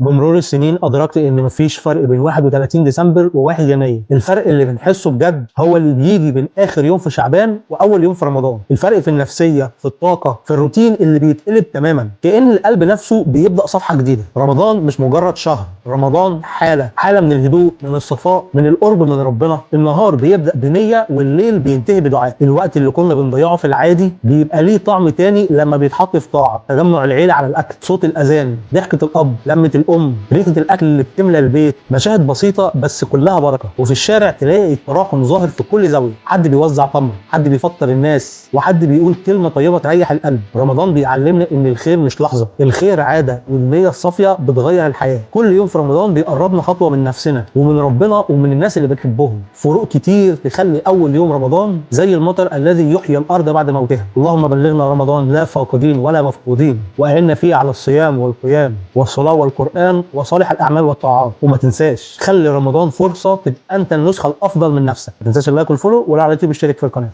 بمرور السنين أدركت إن مفيش فرق بين 31 ديسمبر و1 يناير. الفرق اللي بنحسه بجد هو اللي بيجي بين آخر يوم في شعبان وأول يوم في رمضان. الفرق في النفسية، في الطاقة، في الروتين اللي بيتقلب تماما، كأن القلب نفسه بيبدأ صفحة جديدة. رمضان مش مجرد شهر، رمضان حالة، حالة من الهدوء، من الصفاء، من القرب من ربنا. النهار بيبدأ بنية والليل بينتهي بدعاء. الوقت اللي كنا بنضيعه في العادي بيبقى ليه طعم تاني لما بيتحط في طاعة. تجمع العيلة على الأكل، صوت الأذان، ضحكة الأب، لمة الأم، ريحة الأكل اللي بتملى البيت، مشاهد بسيطة بس كلها بركة. وفي الشارع تلاقي التراحم ظاهر في كل زاوية، حد بيوزع تمر، حد بيفطر الناس، وحد بيقول كلمة طيبة تريح القلب. رمضان بيعلمنا إن الخير مش لحظة، الخير عادة، والنية الصافية بتغير الحياة. كل يوم في رمضان بيقربنا خطوة من نفسنا ومن ربنا ومن الناس اللي بنحبهم. فروق كتير تخلي أول يوم رمضان زي المطر الذي يحيي الأرض بعد موتها. اللهم بلغنا رمضان لا فاقدين ولا مفقودين، وأعنا فيه على الصيام والقيام والصلاة والقرآن وصالح الأعمال والطاعات. وما تنساش، خلي رمضان فرصة تبقى أنت النسخة الأفضل من نفسك. ما تنساش ال like وال follow، ولا على اليوتيوب اشترك في القناة.